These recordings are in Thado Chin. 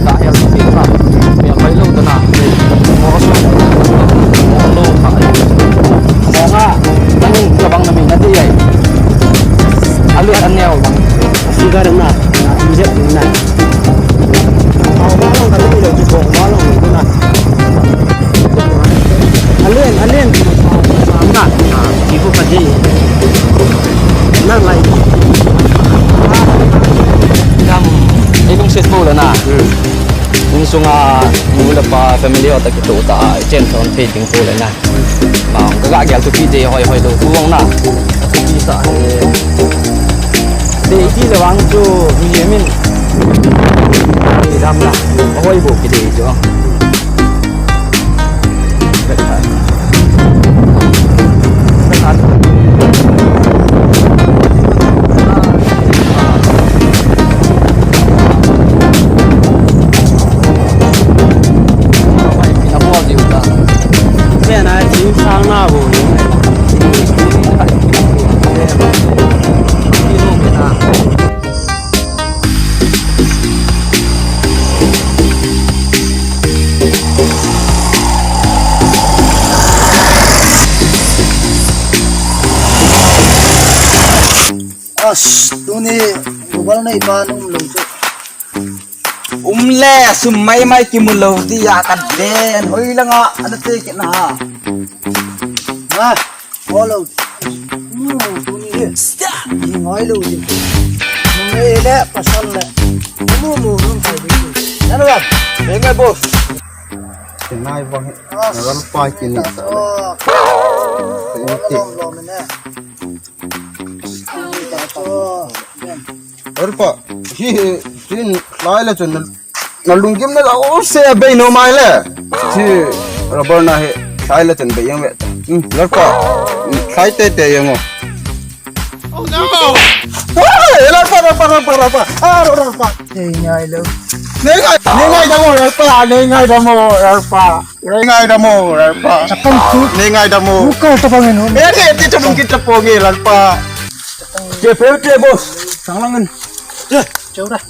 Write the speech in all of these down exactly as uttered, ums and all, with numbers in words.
Ka hel ti na. Mel mai lou ta na. Mo so. Mo lo ka. Mo nga. Nang in ka bang na mi na ti ai. Ali an neo bang. Siga na. Injek na. Mo ma long ka ni lo ti ko ma long na. Alen, alen. Na, ibu padi. Na lai. Dam, ilung ses pula na. Hmm. Insunga, nu le pa family ho ta kitoh ta, chen ton pe ding pula na. Ma, ka ga gel thupi te hoi hoi lo, tu long na. Thupi ta, eh. Te ti le vang chu, mi ye min. Dam na, hoi bo ki te chu. As, tuni, mobile nei pa num lo chu. Um le, sum mai mai kimu lo ti a ka den. Hoi langa, ana te ki na ha. Ha, follow. Hmm, tuni hi. Ni ngoi lo ti. Ni le, pasal le. Mu, mu, mu, kai di. Nanu ba? Ngai, boss. Ngai bang. As. Ngai pa kini. Oh. Lo, lo, lo, ne. Lalpa, hi, hi, tin, lai le chun, na lunggim na la, o se a bei no mai le. Hi, rubber na hi, lai le chun bei yang ve. Hmm, Lalpa, hmm, lai te te yang o. Oh no! Hey, Lalpa, Lalpa, Lalpa, Lalpa. Ah, Lalpa. Nei ngai lo. Nei ngai, nei ngai da mo, Lalpa, nei ngai da mo, Lalpa. Nei ngai da mo, Lalpa. Chapang tu. Nei ngai da mo. Buka chapang eno. Eh, eh, ti chapang ki chapang e, Lalpa. Che pe che boss. Sang lang ngan. Che, che ura.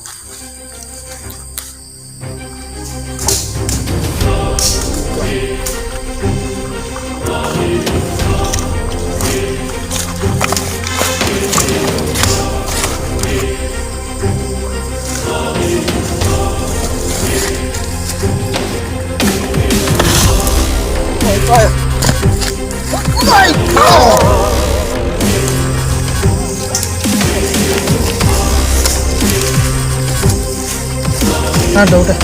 Ha, do da.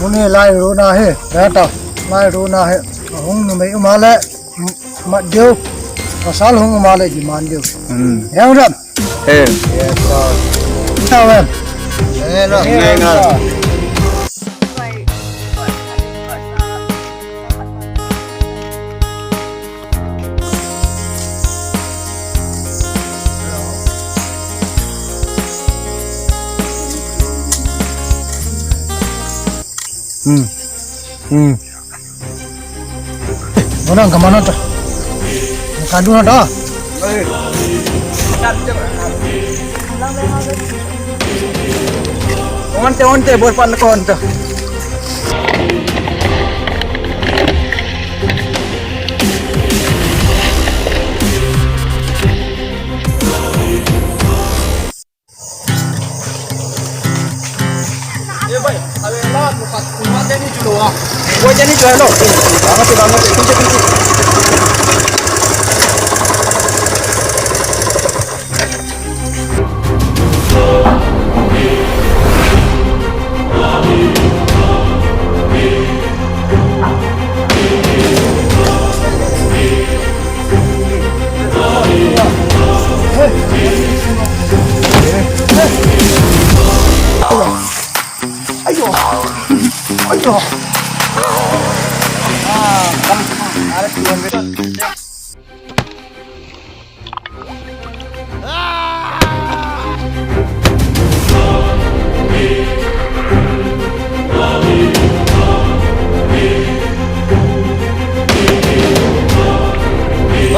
Muni lai ru na he, ya ta, lai ru na he. Hung numei uma le, mat deu. Pasal hung uma le, demand deu. Hmm. Yang ram. He. Yes, sir. Tao em. He, no. He, no. Hmm. Hmm. Orang ke mana tu? Kandung ada. Onte, onte, bos pan onte. ए भाई, अबे ला, वो देनी चलो आ। वो देनी चलो। बांगा से, बांगा से, पीछे, पीछे।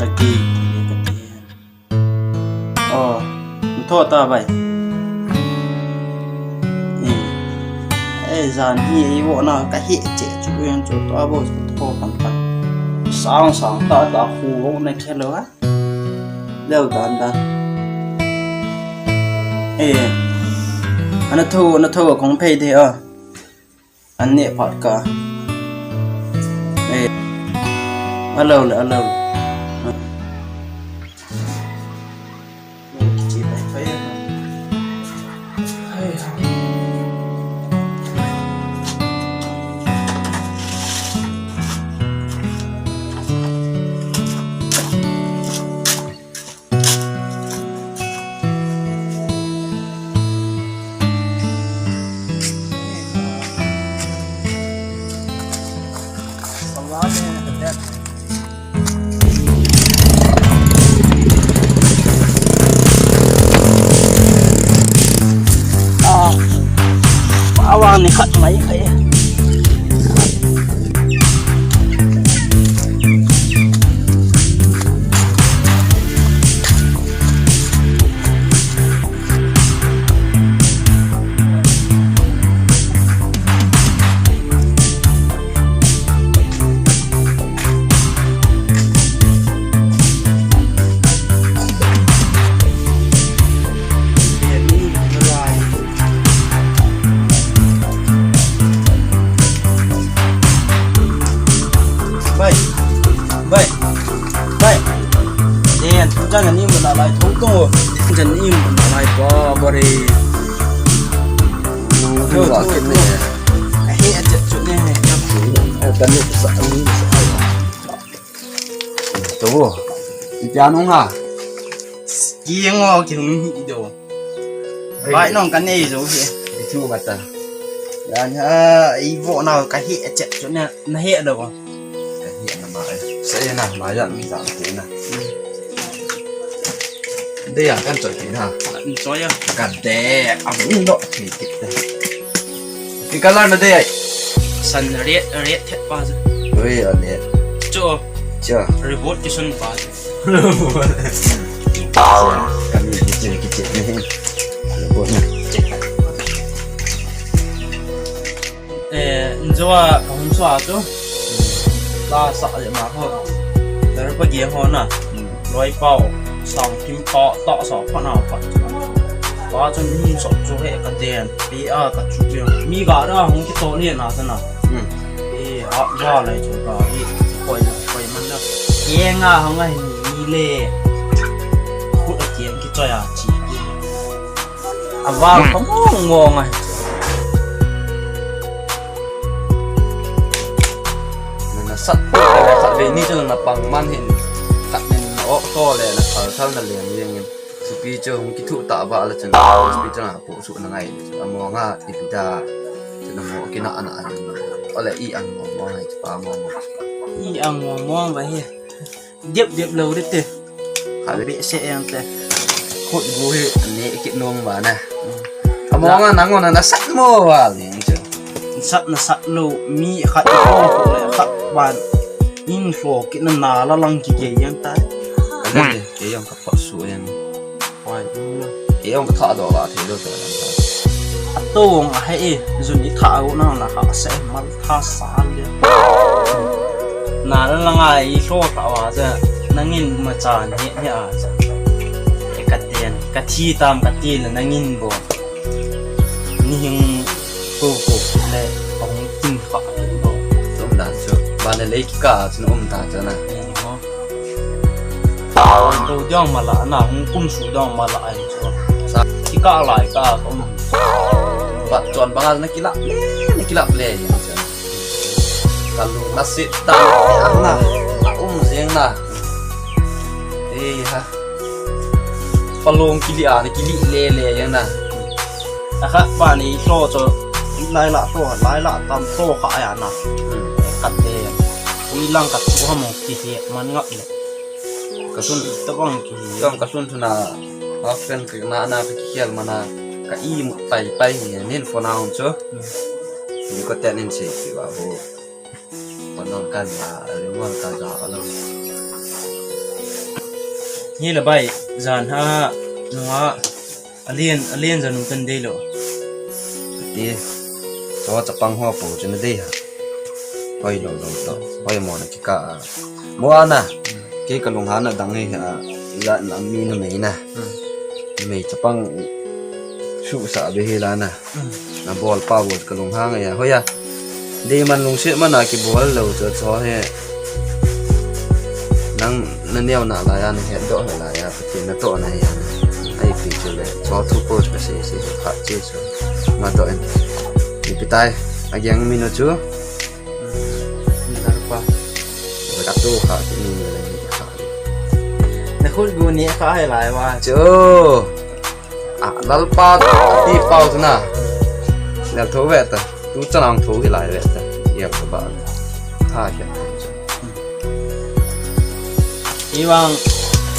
Kati, kati. Oh, tho ta bai. Eh, eh, jan hi ei vo na ka he che chu yan chu to abo tho pan pan. Sang sang ta ta hu vo na khe lo ha. Leo dan dan. Eh, ana tho, ana tho kong phei de a. An neh phat ka. Eh. Alo le, alo le. Ah, awa ni khat mai kai. Bai. Bai. Bai. Nen, tu chan ni mun lai thong to. Tu chan ni mun lai pa bare. Tu, tu, tu. Ahe, ache chu ne. Ka ni sa ni sa. To. Ipi anung ha. Ki ngo ki hung hi do. Bai nong ka nei jo hi. Thu ba ta. Yan ha, i vo na ka he che chu na, na he do ko. Ka he na ma ai. Sa ya na ma ya mi za te na. De ya kan choi ki na. Kan choi ya. Kan de. Am do ki ki. Ki color na de ai. San red, red thet pa chu. Ui, a red. Chu. Chu. Revolt ki sun pa chu. Kami kiche, kiche ni. Lubot na. Eh, njoa kahung sua chu. La sa le ma ho. Dar pa ge ho na. Loi pao, sang kim pao, ta sa pa na pa. Pa chun hung sa chu he ka den. Pi a ka chu pi. Mi ga da hung ki to ni na sa na. Hmm. Eh, ha, ga lai chu ka. Eh, koi, koi man da. Ye nga hung ai ni le. Khu a kiang ki choi a chi. A vang ka mong mong ai. Na sat, sat ve ni chu na pang man hin. Kat nin na ok to le na thal thal na lian lian in. Supi chu hung kithu ta ba la chun. Supi chu na pu su na ngai. Amo nga ti pi da. Chu na mo ki na ana an. Ole i an mo mo ngai pa mo mo. I an mo mo ba he. Dep dep lo de te. Kha be se yang te. Khut bu hi ne ki nong ba na. Amo nga nang na sat mo ba ni chu. Sat na sat lo mi khat ko ko le khat ban. In hlo ki na na la lang ki ke yang ta. Ka le ke yang ka pha su yang. Wai, um na. Ke ong ka tha do la thei lo te. A to ong a he e, jun i tha u na na ha se mal tha sa le. Na la la ngai i hlo ta wa ja, nangin ma cha ni ni a ja. E ka tian, ka thi tam ka ti le nangin bo. Ni hing ko ko le ong tin kha bo. Tum dan chu, ba le le ki ka chu um ta cha na. Ni ho. To diang mala na, hung kum su diang mala ai chu. Sa ki ka lai ka kum. Ba chon banga na kilap le, na kilap le. Ka lu na sit ta na, na um jing na. Eh ha. Palong kili a, na kili le le yang na. A kha pa ni hlo chu. Lai la hlo, lai la tam hlo kha ya na. Ka te. Ui lang ka chu ha mo ki he man ngap le. Ka sun ta bang ki. Yom ka sun thuna. Ha friend ka na na ka ki khel mana. Ka i mu pai pai ni nin phone a hung chu. Ni ko te nin se ki ba bo. Ko non kan ma ri mon ka ja a lo. Hi la bai, jan ha, nunga, alen, alen jan u kan dei lo. Ti, to chapang ho po chu na dei ha. Hoi lo lo to, hoi mo na kika a. Mo ana, kei ka lunghan na dang hi ha, la na mi numei na. Numei chapang su sa be hi la na. Na bol pa bol ka lunghang a, hoiya. Deiman lungset man a kibol lou chu chu hi. Nang na neo na lai a na het doh he lai a, Pathen na toh na hi a. Ai pi chu le, chu thu ko ka sei sei kha che chu. Nga doh in. Ipi tai, a geng mi no chu. Ni lalpa. Ka tu kha ki ni le ni kha. Na khut gu ni kha he lai wa. Chu. A, lalpa ti pau chu na. Nel tho ve ta. Tu chan ang tho hi lai ve ta. Yap ta ba. Ha ya. Iwang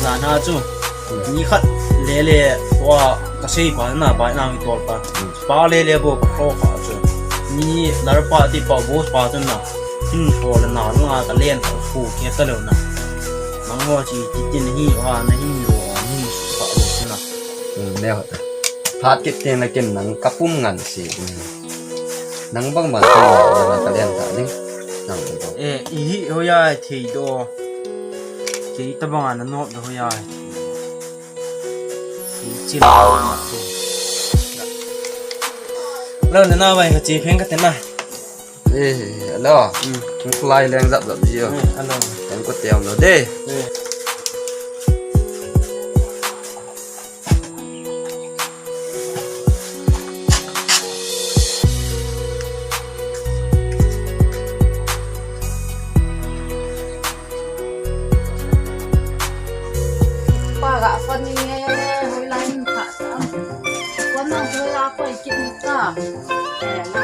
la na chu. Ni khat le le wa ka sei pa na ba na mi tol pa. Pa le le bo ka tho pa chu. Ni lalpa ti pa bo pa chu na. Hin tol na na ka len ta khu ke ta lo na. Mang ho chi ti tin hi wa na hin lo ni pa lo na. Neo ta. Phat kit teng le ken nang ka pum ngan si. Nang bang bang teng le nang ka lian ta ding. Nang bang bang. Eh, i hi hoiya thei do. Kei ta bang a na nop do hoiya. Kei chi la. Lo na na bai ka chi pheng ka te na. Eh, alo. Hmm. Hung lai leng zap zap ji o. Eh, alo. Em ko tiam lo de. Eh. Pa ga phone ni nge, hoilai ni pha ta. Phone na hoilai koi kit ni ta. Eh, na.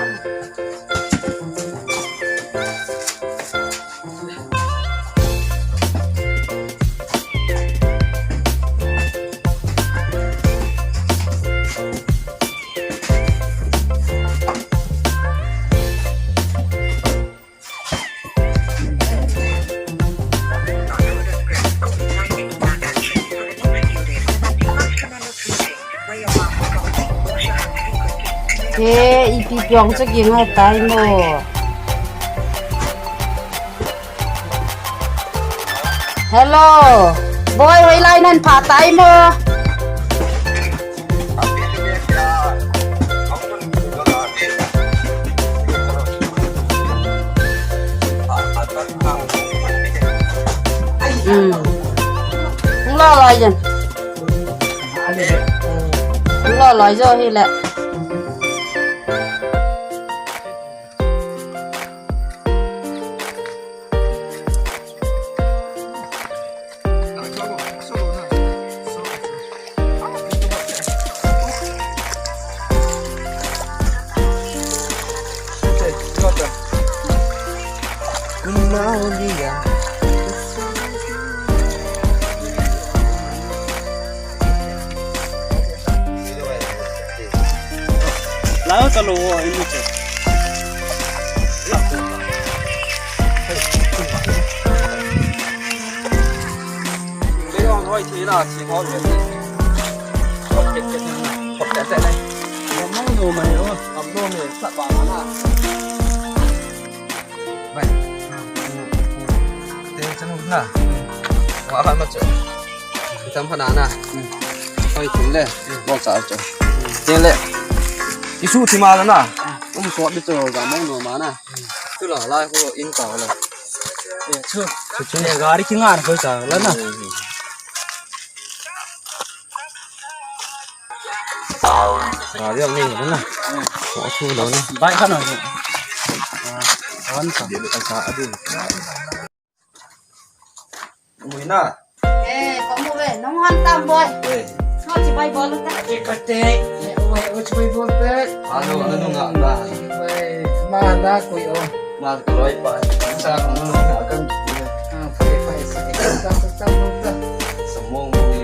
He, ipi piong chu ging ha tai mo. Hello. Boy, hoilai nan pha tai mo. Hmm. Hung lo loi jen. Hung lo loi jo hi le. Lao ta lo, ini che. Hoi, thi la, thi ho le. Hop ket ket na, hop tet tet na. Ngam no mai o. Ngam no mai, sat ba na. Mai. Te chanu na. Wa khan ma chu. Tam khan na. Hoi, thum le. Bol sa chu. Te le. Isu thi ma na. Um so bi chu ga mong no ma na. Tu la lai ko in ta la. Chu. Chu. Gari ki ngan ko sa la na. Gari ang ni na. Ko chu lo na. Bai khan na. Wan sa. Ui na. Eh, kamu ve, nung han tam boy. Eh. Kau chibai bol ta. Eh, kate. Eh, oi, oi, chibai bol ta. Anu, anu nga ba. Oi, ma da kui o. Ma ka loi pa. Sa ko nu na kan. Ah, pai, pai, sa. Sa, sa, sa, sa. Samong mo ni.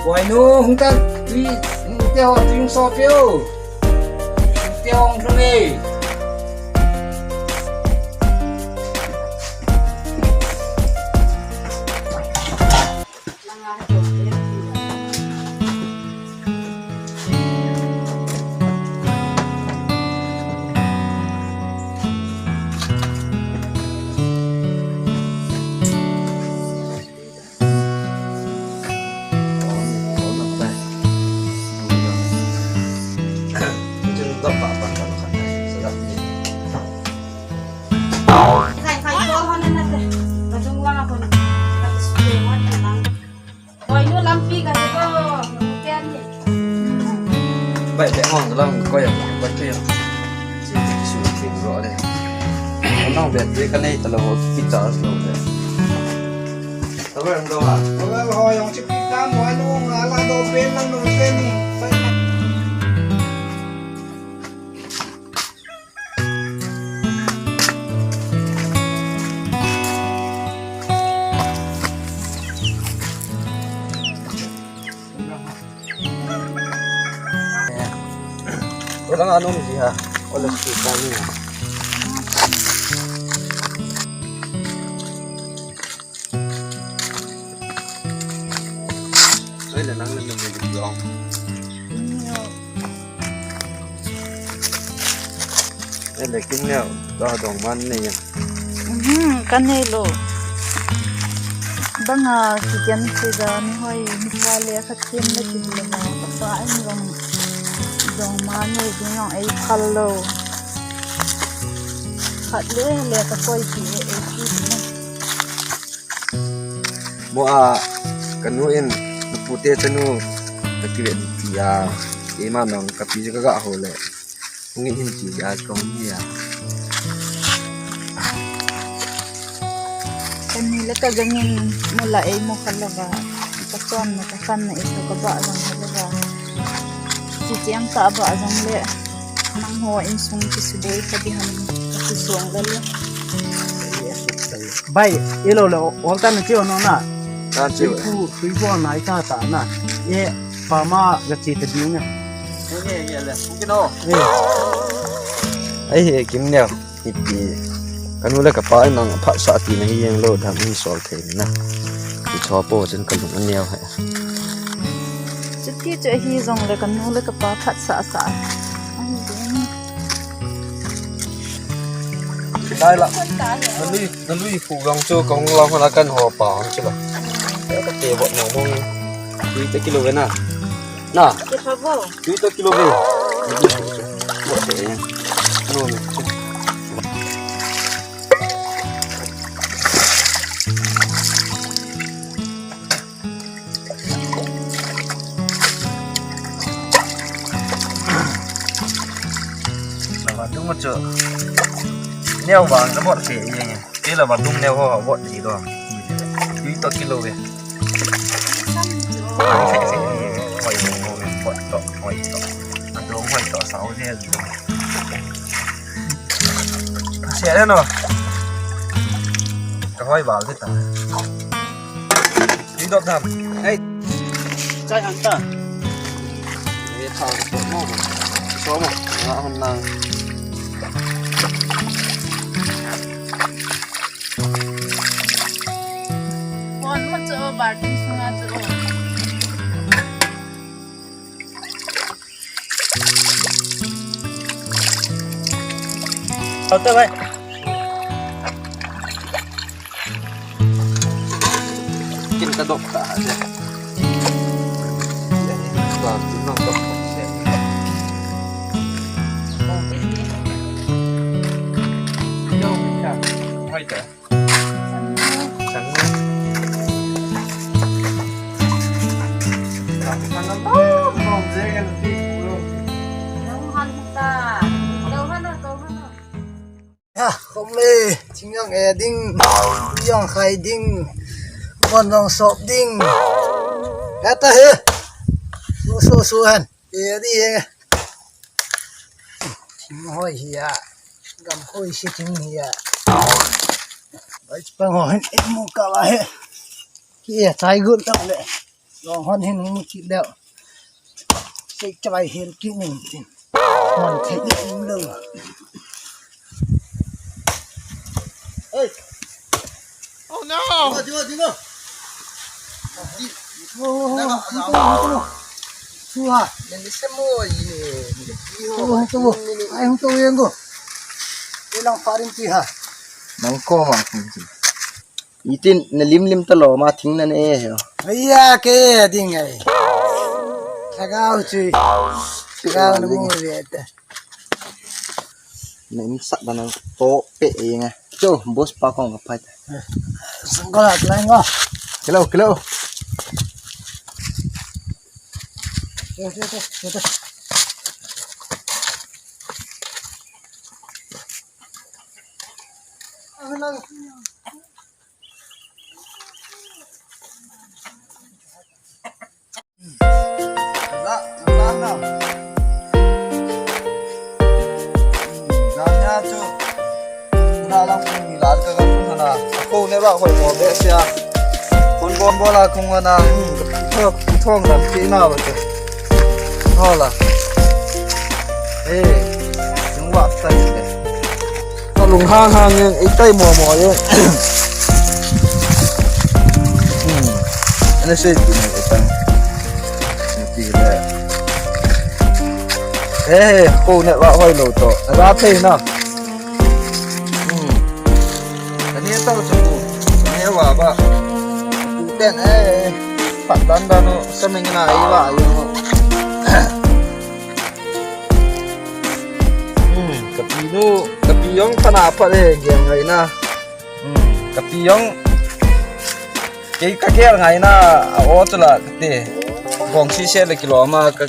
Boy nu, hung ta. Tui, hung te ho, tui hung so pio. Hung te ho, hung te. Bai, bai, hong lang ko ya, ba ke ya. Chi ti su ti ro le. Nang bai ti ka nei ta lo, ki ta lo le. Ta ba lo ha. Ba ho yang chi ki ta mo ai lo, ala do pen lang lo pen ni. Walang anong diha. Wala si kami. Ay, lalang lang naman yung dong. Ay, lakin nga, dadong man na yan. Mhm, kanelo. Banga, si Jan si Dani, hoy, misale, katin na kin na, kapain lang. Dong man na, yung ay kalo. Katle, le, kapoy, si, e, e, si, e. Mo a, kanu in, napute chanu, nakive ti a, ima nong kapi ka ga ho le. Ngi hin ti a kong ni a. Kani le ka gangin mula ei mo ka lava. Ka tuan na ka kan na iso ka ba lang ka lava. Chi chiang ta ba jong le. Nang ho insung kisuboi ka di ham ka kisuang le le. Bai, ilo le, ol tan na chi ono na. Tan chi. Tui pu, tui pu na i ta ta na. E, pa ma ga chi ta ding na. Nge, nge, le. Kino. E. Ai, he, Kim Neo. Ipi. Kanu le kapa nang phatsah ti na hi jeng lo dam in sol thei na. Ti cho po chen ka lung a neo hai. Chuti chu ahi jong le kanu le kapa phatsah sah. Ahi jeng. Dai la. Kon ta he. Na lui, na lui khu gang chu kong lau hana kan ho pa ang chu la. Ka te bot mo mong. Lui te kilo ve na. Na. Ke pa bo. Lui te kilo ve. Bot te. No, no. Lava dung chu. Neo vang ka bot ke yeng. Ke lava dung neo ho bot di do. Lui to kilo ve. Hoi mo ve bot to hoi to. Adong hoi to sao ne. Sia le no. Ka hoi bal te ta. Ni dok dam. Hey. Chai han ta. Ye thang so mo. So mo. Nga hon nang. Hon mo cho bar tin sunga cho. Tao tao bai. Kin ta dok ta. Ba, kin ta dok ta. Hoi ta. Ya, khom le, thing jong e ding, tui jong khai ding, von jong sop ding. Kata he. So, so, so han. E di he. Thing hoi hi a. Gam hoi si thing hi a. Bai pang ho hin ek mu ka la he. Ki e chai gun tam le. Long hon hin mu ki le. Sei chai hel ki ning tin. Mon thei ni um lo. Hey. Oh no! Dingo, dingo, dingo. Oh, oh, oh, oh, oh. Suha. Nani se mo yi ne. Oh, oh, oh. Ai, oh, oh, oh. Ilang parin ti ha. Nang ko ma kun ti. Itin na lim lim ta lo ma thing na ne he. Aiya ke ding ai. Lhagao chui. Lhagao na mu ve ta. Na in sat da nang to pe e nga. Cho, boss pa kong ka phai ta. Sangkala tlai ngo. Kilo, kilo. Yo, yo, yo, yo. Za, za na. Za nia chu. Na lang kung ni la ka ga kung na. Ko ne ba ko ko be sia. Kon bom bola kung na. Thok thong na ti na ba chu. Hola. Eh, yung wa ta ni. Ka lunghang hang in, itai mo mo in. Hmm. Ano siya, itai mo, itai. Itai le. Eh, ko ne wa hoi lo to. Ra thei na. Hmm. Ani to chu. Ani wa ba. Ten eh. Pat dan dan no, sa meng na i wa yo. Hmm, ka pi nu, ka pi jong phat na phat e, gel ngai na. Hmm, ka pi jong, kei ka gel ngai na, a o chu la ka te. Gong si se le kilom a, ka,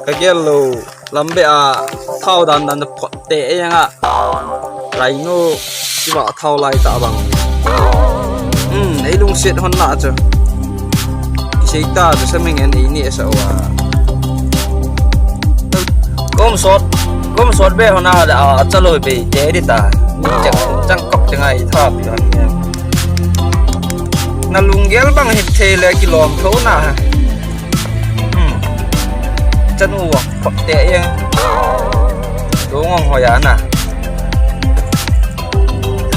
ka gel lou, lam be a, thao dan dan phot te e jang a. Lai nu, si ba thao lai ta bang. Hmm, ei lungset hon na chu. Isei ta chu sa meng en ei ni sa wa. Kom sot, kom sot be hona le a chalo be te di ta. Ni chang, chang kok chang ai tha pi hon. Na lunggel bang hit the le kilom tho na. Hmm. Chanu wa khop te yang. Dong ong ho ya na.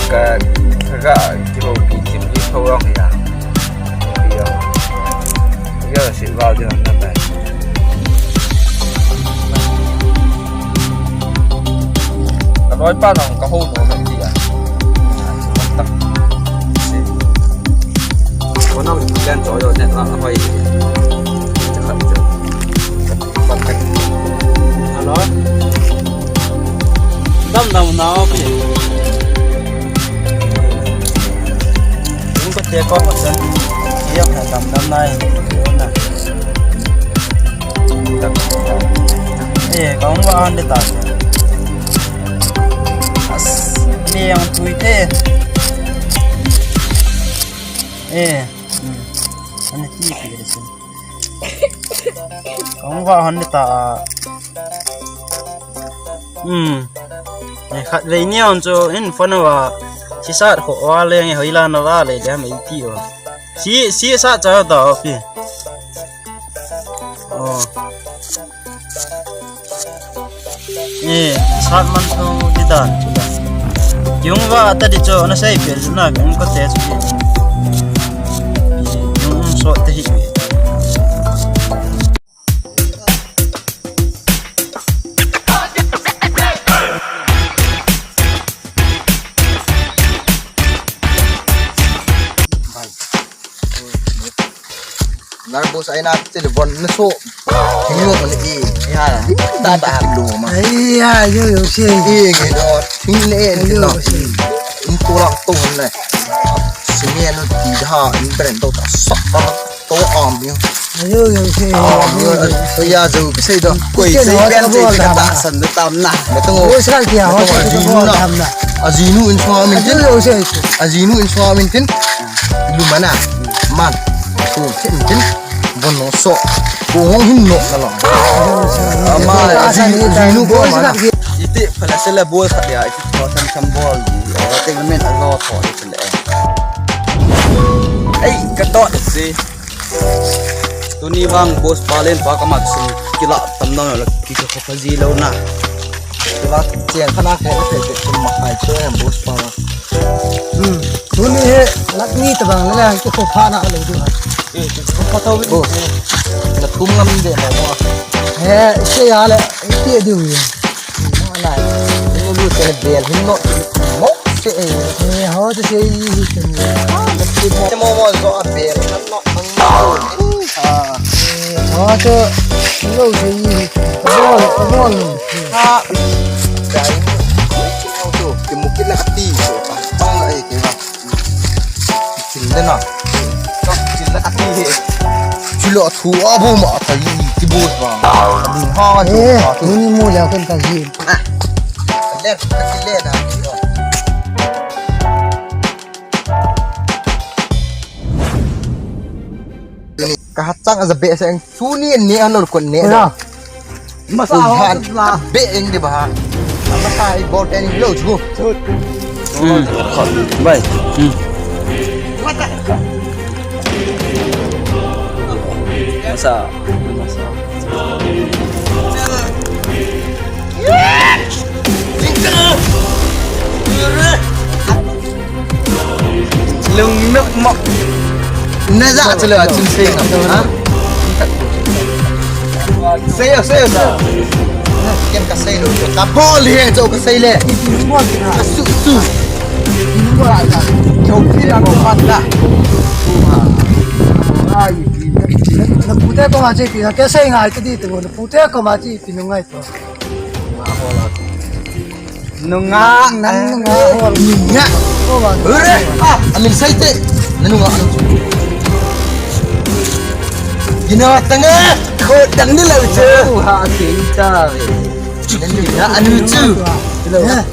Ka, ka, ka, ki ho ki kim ki ho ong ya. Ki ong. Ki ong si wa di na ta. Ka loi pa nong ka ho no na ti ya. Tak. Si. Ko nang len cho yo ne na hoi. Hello. Dam dam na o pi. Yung ko te ko ko san. Iya ka dam dam na e. Yo na. Eh, ka ung ba han de ta. As, ni yang tui te. Eh, hmm. Ani ti pi de sin. Ka ung ba han de ta. Hmm. Eh, khat vei ni on chu in phone wa. Si sat ho wa le nge hoi la na wa le de mai ti wa. Si, si sat cha da o pi. Oh. Eh, sat man tho di dan. Yung va ta di cho na sai pe na kan ko te su. Yung so te hi. Narbus ai na telephone na so. Hinyo ko ni e. Ya. Ta ta ham lo ma. Ai ya, yo yo se. E ke do. Hin le en no. In ko la to ne. Simi no ti da in brand to ta sa. To om yo. Ayo yo se. Om yo. Ya zo ke se do. Koi se kan se ka ta san da tam na. Me to. Wo sa kya ho se ko tam na. Ajinu in so min tin. Yo yo se. Ajinu in so min tin. Lumana. Man. Ko tin tin. Bon no so. Ko hong hin no na lo. Ama ajinu ko mana. Iti phala se la bol khat ya. Iti ko tham tham bol di. Ora te men a lo tho le. Ei, ka to si. Tuni vang boss pa len pa ka mat sung kila tam na la ki ko pha ji lo na. Kila chen khana ko te te kum ma hai che em boss pa. Hmm. Tuni he lak ni ta bang la ki ko pha na lo du ha. Eh, ki ko pha tho. Boss. Na kum ngam de ma mo. He, se ya le, ti du ye. Mo na. Ni lu te bel hin no. Mo. Che e. Eh, ho te che yi hi te ni. Te mo mo zo a bel. No, no. Ah. Eh, ho te lo che yi hi. Mo, mo lo. Ah. Dai. Te mo kila ti zo. Tong ai ke ba. Chin le na. Chin le ka ti hi. Chilo thu a bu ma ta yi ti bu ba. Ding ha ju. Eh, ha tu. Ni mu le kan ka yi. Len, ka ti le na. Ka hat chang a ja be se ang chu ni ne an lo kon ne. Oya. Masa ho la. Be eng de ba ha. Masa i bol ten lo chu. Hmm. Bai. Hmm. Masa. Masa. Lung nok mok. Na ja chu le chun sei na. Ha? Sei yo, sei yo, sei. Ken ka sei lo. Ka bol hi cho ka sei le. Ka su su. Cho pi la ko pat la. Ai, na pute ko ma che pi na ke sei ngai ti tu. Pute ko ma chi pi nungai to. Nunga. Nang nunga. Nunga. Ure. Ah, amin sai te. Nanunga. Gina tanga. Ko dang ni lau chu. Ha, ke ta. Nanunga anu chu.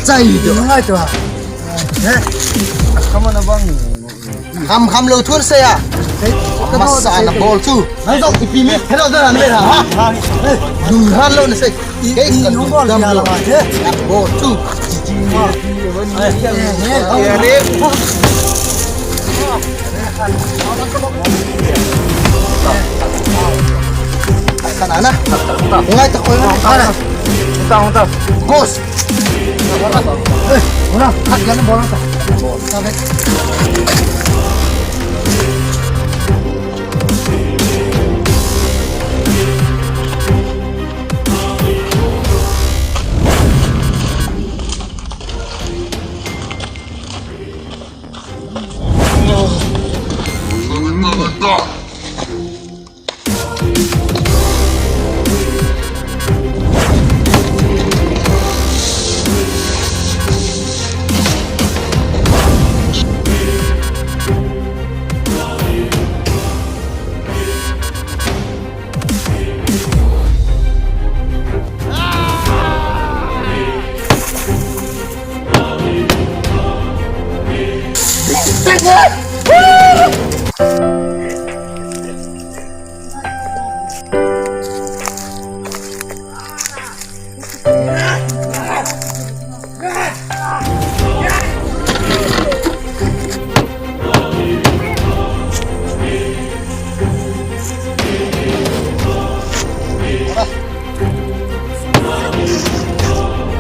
Chai do. Nunga to. Come on, abang. Ham, ham lo thun se ya. Masa na bol chu. Hai dok ipi mi. Hello da na ha. Dun han lo na se. Ke ni hung bol ya la ba. Bol chu. Kana na. Ngai ta ko na. Hung ta, hung ta. Boss. Eh, hung na. Hat ya na bol ta. Bol ta be.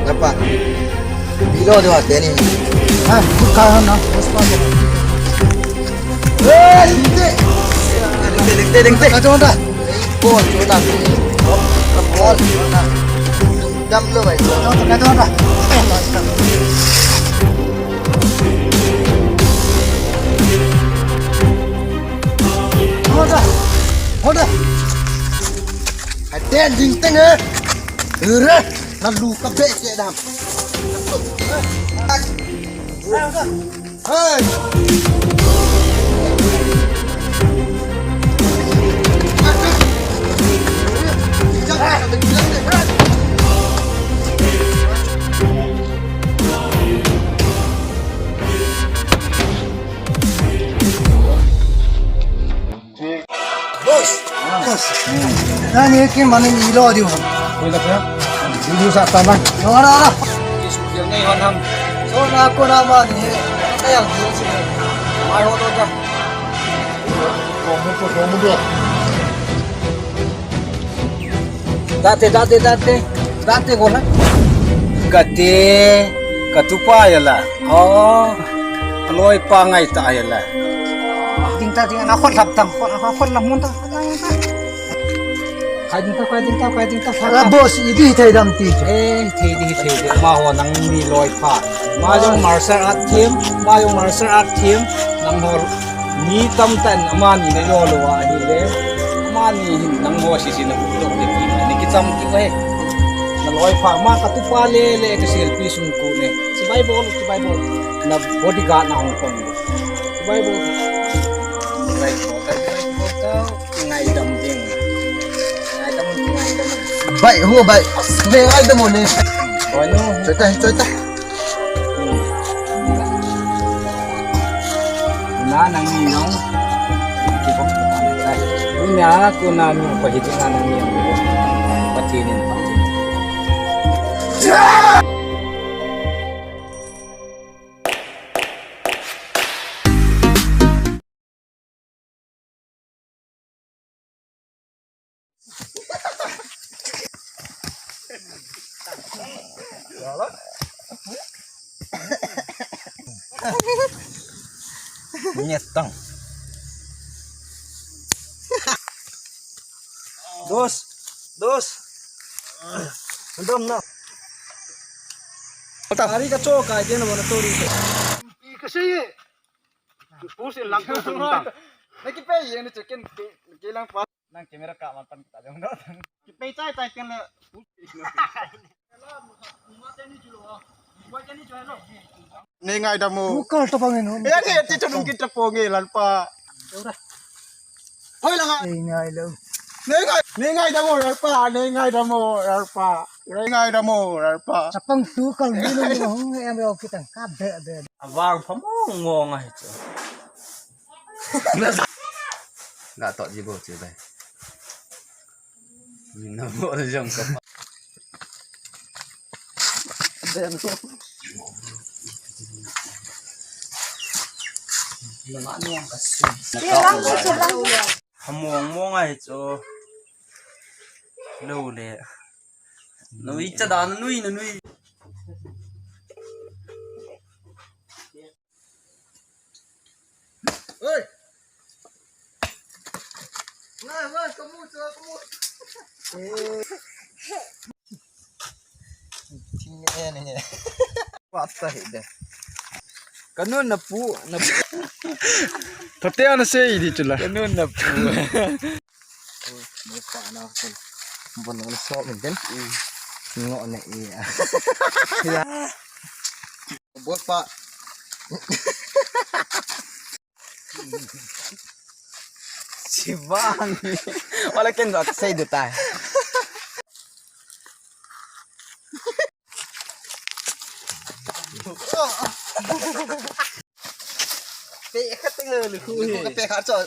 Apa? Bilo dia teni. Ha, buka na. Paspa. Eh, dingte. Dingte, dingte. Kado da. Bol, bol. Bol. Dam lo, bhai. Kado da, kado da. Hold on. Hold on. Aden ding teng eh. Ure. Na lu ka be ke dam. Hey. Boss. Boss. Nani ke mane ilo diu. Koi la kya? Video sa ta man. Ora, ora. Isku dia nei han ham. So na ko na mani he. Kaya video si. Mai ho to ka. Ko mu ko, ko mu do. Date, date, date. Date ko na. Kate, katupa ya la. Oh. Aloi pa ngai ta ya la. Ding ta ding na khot lap tam, khot, khot lap mun ta. Khai ding ta, khai ding ta, khai ding ta. Ala boss, i di thei dam ti. Eh, thei di, thei di. Ma ho nang ni loi pa. Ma jong martial art team, ma jong martial art team. Nang ho. Mi tamtah in amani na yo lo a ahile, amani hin nangho sese na ulou te ti ni kicham ti he. Na loi pha ma katupa le le ka selfie sung ko ne. Chibai bol, chibai bol. Na bodyguard na hung kon. Chibai bol. Chibai bol, chibai bol. Ngaidam ding. Ngaidam, ngaidam. Bai, ho bai. Be ngaidam ne. Oi no. Choi ta, choi ta. Na nang ni nong. Tunia kona nung pa hitin a nang niam. Patinin pa. Nyetang. Dos. Dos. Dom na. Ari ka cho kai dia na bona tori. Kasi. Pusin lang ko. Naki pe ye ni chicken ke lang pa. Nang camera ka man pan kita jong no. Kipe chai chai ken le. Nei ngaidam o. Tukal to bangin hom. Eh, ni ti chunung kita ponge lalpa. Hoi langa. Nei ngailo. Nei ngai, nei ngaidam o lalpa, nei ngaidam o lalpa. Nei ngaidam o lalpa. Chapang tukal ni lo hong em lo kitang ka be be. Awang phamong mong ahi chu. Ga to ji bo che bai. Ni na bo jong ka. Phamong mong ahi chu. Lo le. Nui cha da nui na nui. Oi. Wah, wah, kamu tu, kamu. Eh. Tingin ni. Pata hide. Kanun na pu, na pu. Pati ana sei di chula. Kanun na pu. Mo pa na ko. Bon na so min den. Ngo na i. Ya. Bot pa. Sibang. Wala ken do sei do tai. Pe khat teng le khu he. Pe khat cho.